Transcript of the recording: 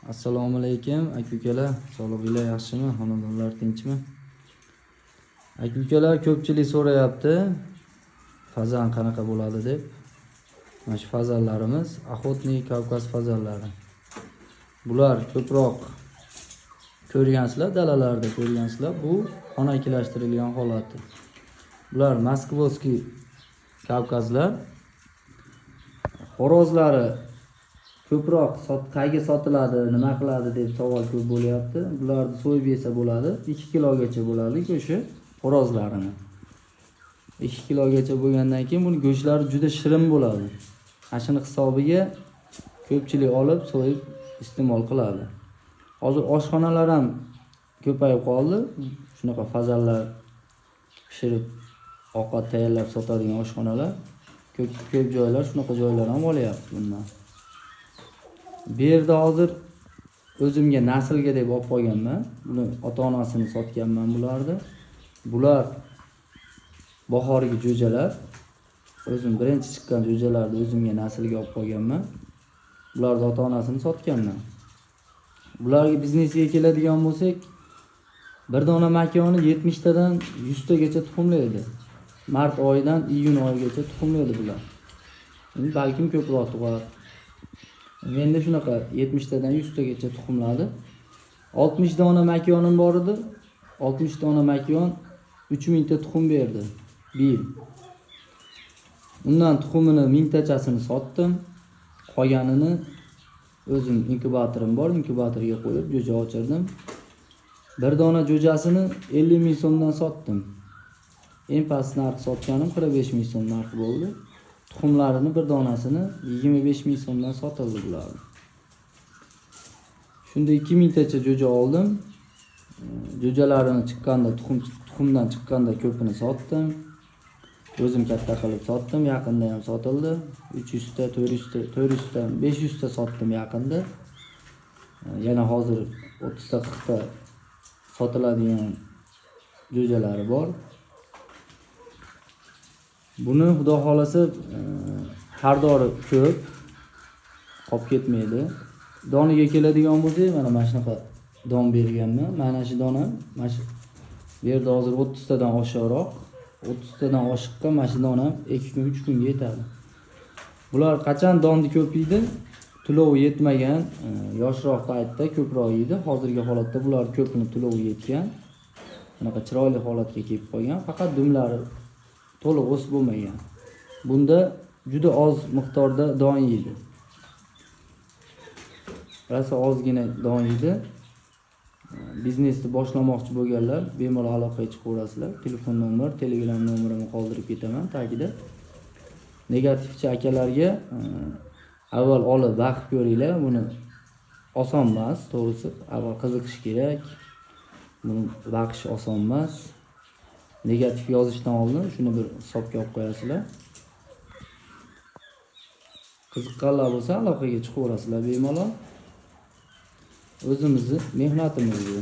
Assalomu alaykum, aka ukalar, sog'lig'inglar yaxshimi, xonadonlar tinchmi? Aka ukalar, ko'pchilik so'rayapti, fazan qanaqa bo'ladi deb. Mana shu fazanlarimiz охотный Kavkaz fazanlari. Bular ko'proq ko'rgansizlar, dalalarda ko'rgansizlar, bu xonakilashtirilgan holati. Bular московский Kavkazlar. Xo'rozlari ko'proq qayerga sotiladi, nima qiladi deb savol ko'p bo'lyapti. Bularni so'yib yesa bo'ladi. 2 kilogacha bo'ladi go'shti xo'rozlarini. 2 kilogacha bo'lgandan keyin buni go'shtlari juda shirin bo'ladi. Ana shuni hisobiga ko'pchilik olib so'yib iste'mol qiladi. Hozir oshxonalar ham ko'payib qoldi. Shunaqa fazanlar pishirib ovqat tayyorlab sotadigan oshxonalar ko'p, ko'p joylar shunaqa joylar ham olyapti bundan. Bu yerda hozir o'zimga naslga deb olib qolganman. Buni ota-onasini sotganman bularni. Bular bahorgi jo'jalar. O'zim birinchi chiqqan jo'jalarni o'zimga naslga olib qolganman. Bularni ota-onasini sotganman. Bularga biznesga keladigan bo'lsak, bir dona makoni 70 tadan 100 tagacha tuxumlaydi. Mart oyidan iyun oyigacha tuxumlaydi bular. Endi balkim ko'proq tug'ar. Menda shunaqa 70 tadan 100 tagacha tuxumladi. 60 dona makonim bor edi. 60 dona makon 3000 ta tuxum berdi bir yil. Undan tuxumini mingtachasini sotdim. Qolganini o'zim inkubatorim bor, inkubatorga qo'yib jo'ja ochirdim. Bir dona jo'jasini 50 ming so'mdan sotdim. Eng past narx sotganim 45 ming so'm narxi bo'ldi. Tuxumlarini bir donasini 25 ming so'mdan sotildi bularni. Shunda 2000 tacha jo'ja oldim. Jo'jalarini chiqqanda tuxumdan chiqqanda ko'pini sotdim. O'zim katta qilib sotdim, yaqinda ham sotildi. 300 ta, 400 ta, 400 ta, 500 ta sotdim yaqinda. Yana hozir 30 ta, 40 ta sotiladigan jo'jalari bor. Buni Xudo xolasa xaridori ko'p, qolib ketmaydi. Doniga keladigan bo'lsak, mana shunaqa don berganman. Mana shu don ham mana shu bu yerda hozir 30 tadan oshiqroq. 30 tadan oshiqqa mana shu don ham 2 kun, 3 kunga yetadi. Bular qachon donni ko'p yeydi? Tulovi yetmagan, yoshroq paytda ko'proq yeydi. Hozirgi holatda bular ko'pini tulovi yetgan. Bunaqa chiroyli holatga kelib qolgan, faqat dumlari to'liq o'sib bo'lmagan. Bunda juda oz miqdorda don yeydi. Rosa ozgina don yeydi. Biznesni boshlamoqchi bo'lganlar bemalol aloqaga chiqaverasizlar. Telefon nomer, Telegram nomerimni qoldirib ketaman tagida. Negativchi akalarga avval olib baqib ko'ringlar, buni oson emas, to'g'risi. Avval qiziqish kerak. Buni baqish oson emas. Negativ yozishdan oldin shuni bir hisobga olib qo'yasizlar. Qiziqqanlar bo'lsa aloqaga chiqaverasizlar bemalol. O'zimizni mehnatimiz bu.